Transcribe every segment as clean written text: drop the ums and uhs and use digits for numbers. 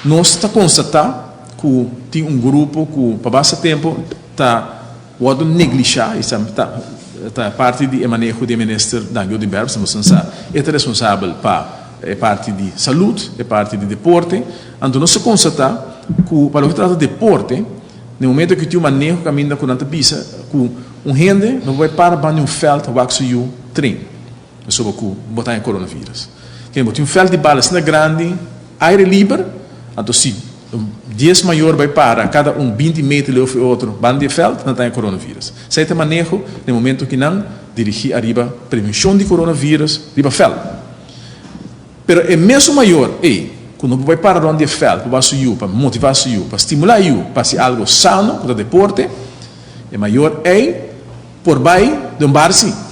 Nos ta constata cu tin un grupo cu pa basta tempo ta wordo neglisha y ta ta parti di e maneho di e minister Dangui Oduber, pasobra nos sa e ta responsabel pa e parti di salud, e parti di deporte. Anto nos ta constata cu pa loke ta trata deporte, na e momento cu tin un maneho caminda cu nan ta bisa cu un hende no por bay para banda di un veld wak su yu train. Pasobra ku bo ta haña coronavirus. Kende bo tin un veld di bal asina grandi, aire liber, anto si dies mayor bai para kada un 20 meter leu for e otro banda di e veld, nan ta haña coronavirus. Esei ta maneho na e momento ki nan dirigi ariba prevencion di coronavirus riba veld. Pero e mesun mayor ei ku no por bai para rond di e veld pa ba su yu, pa motiva su yu, pa stimula e yu pa hasi algo sano ku ta deporte, e mayor ei por bai den un bar si.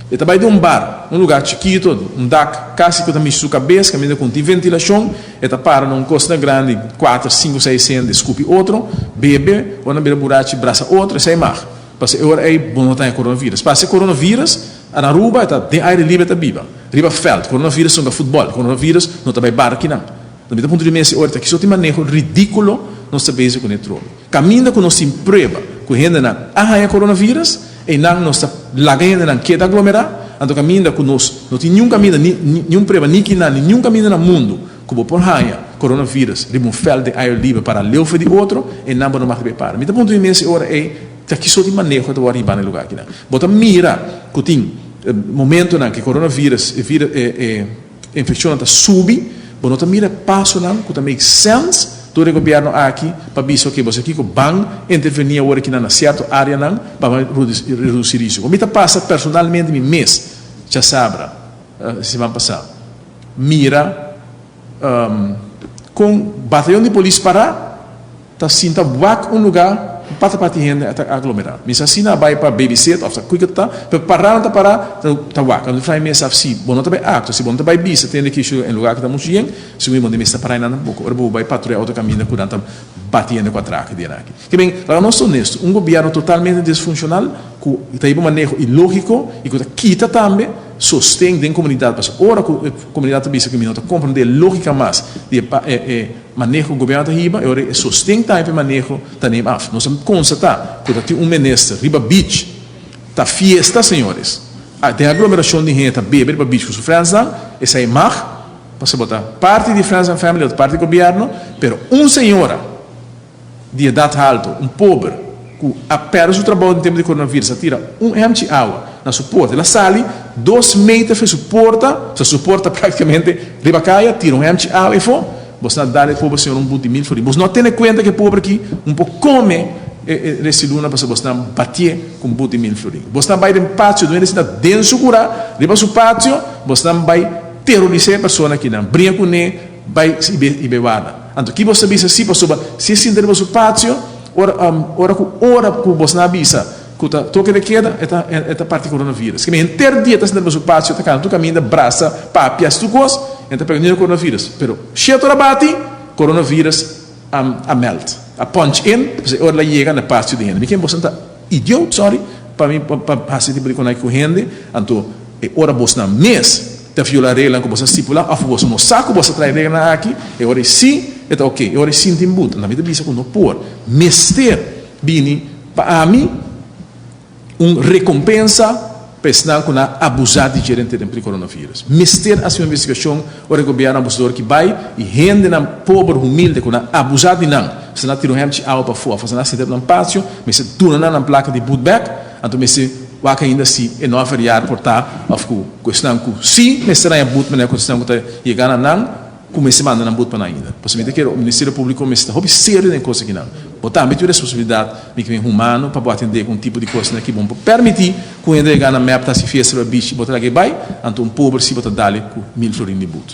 E ta bai den un bar, un lugar chikito, un dak kasi ku ta mishi su kabes, kaminda ku no tin ventilashon. E ta para na un kosnan grandi, kuater, sinku, seis hende skupi otro, bebe, ora nan bira burachi brasa otro, esei mag. Pasobra e ora ei bo no ta haña coronavirus. Pasa e coronavirus na Aruba e ta den aire liber e ta biba, riba veld. Coronavirus ta hunga futbòl, coronavirus no ta bai bar kinan. Na mi ta punto di mesa e ora ta kiso tin maneho ridíkulo nos ta bezig kuné trobe. Kaminda ku nos tin prueba ku hendenan a haña coronavirus, einan nos ta laga hendenan keda aglomerá. Anto kaminda ku nos no tin niun kaminda, ni niun prueba, ni kinan, ni niun kaminda na mundu ku bo por haña coronavirus riba un vèlt den aire liber para leu for di otro, einan bo no mag riba e para. Mi ta puntra mi mes e ora ei, ta ki sort di maneho ta wòrdu hibá na e lugá akinan? Bo ta mira ku tin momentonan ku e coronavirus, e virus, e. Infeccionnan ta subi, bo no ta mira pasonan cu ta make sense door e gobierno aki pa bisa ok boso kico ban interveni awor aki nan na cierto areanan pa ban reduci risico. Mi ta pasa personalmente mi mes djasabra siman pasa mira con batayon di polis para Ta sinta wak un luga ku pata pati hende a ta aglomerá. Mi sa si nan a bai pa babysit òf ta kiko ta, pero pará nan ta pará ta wak. Anto frai mesa af si bo no ta bai akto, si bo no ta bai bisa tende kisho en luga ku ta muchu yen, segun bo no mester pará einan tampoko. Ora bo bai patruya otro kaminda ku nan ta bati hende ku atraka di esaki. Ke ben, laga nos ta honesto, un gobièrnu totalmente disfunshonal ku ta hiba maneho ilógiko i ku ta kita tambe sosten den komunidat. Pasobra ora ku e komunidat ta bisa ku mi no ta komprondé lógika mas di e Maneho ku gobierno ta hiba e ora e sosten tambe pa e maneho ta neem af. Nos a konstatá ku ta tin un minister riba beach ta fiesta señores. Den aglomerashon di hende ta bebe riba beach ku su friendsnan, esei mag pasobra bo ta parti di friends and family o ta parti di gobierno, pero un señora di edat halto, un pober ku a pèrdè su trabou den tempu di coronavirus a tira un hemchi awa na su porta. El a sali 2 meter for su porta, o sea su porta práktikamente riba kaya, tira un hemchi awa efo. Bos na dal e pober señor un but di 1000 florin. Bos no a tene kuenta ku e pober aki un por kome e resti luna pasobra bos na batié ku un but di 1000 florin. Bos na bai den patio, duende sinta den su kurá, riba su patio, bos na bai terorisá e persona akinan, bringa kuné, bai i bai warda. Anto ki bos ta bisa si pasobra si e sinta riba su patio, ora ora ku ora ku bos na bisa ku ta toke de keda, e ta e ta parti coronavirus. Kimen henter dia ta sinta riba su patio, ta kana tur kaminda, brasa, papia, hasi tur kos, e ta pega niun coronavirus. Pero shete ora bati, coronavirus a a melt, a punch in, pasobra e ora el a yega na patio di hende. Mi ken bosnan ta idioot, sorry, pa mi pa pa hasi e tipo di konai ku hende, anto e ora bosnan mes ta viola reglanan ku boso a stipula òf boso no sa ku boso a trae reglanan aki, e ora ei sí e ta oke, e ora ei sí tin but. Anto mi ta bisa ku no por. Mester bini pa ami un rekompensa pa esnan ku nan a abusá di dje den tempu di coronavirus. Mester hasi un investigashon ora e gobièrnu abusador ki bai i hendenan pober humilde ku nan a abusá di nan, si nan a tira un hèmchi awa pafó òf nan a sinta riba nan patio, mester duna nan nan plaka di but bèk. Anto mester wak ainda si e no a verjaar por ta of ku ku esnan ku si mester haña but manera ku esnan ku ta yega na nan ku mester manda nan but pa nan ainda. Pasobra mi ta kere Ministerio Publico mester ta hopi serio den e kos akinan. Bo tambe tin un responsabilidad mi ke humano pa bo atende ku un tipo di kosnan aki. Bo no por permiti ku hende yega na mep ta hasi fiesta riba bichi bo ta laga e bai anto un pober si bo ta dale ku 1000 florin di but.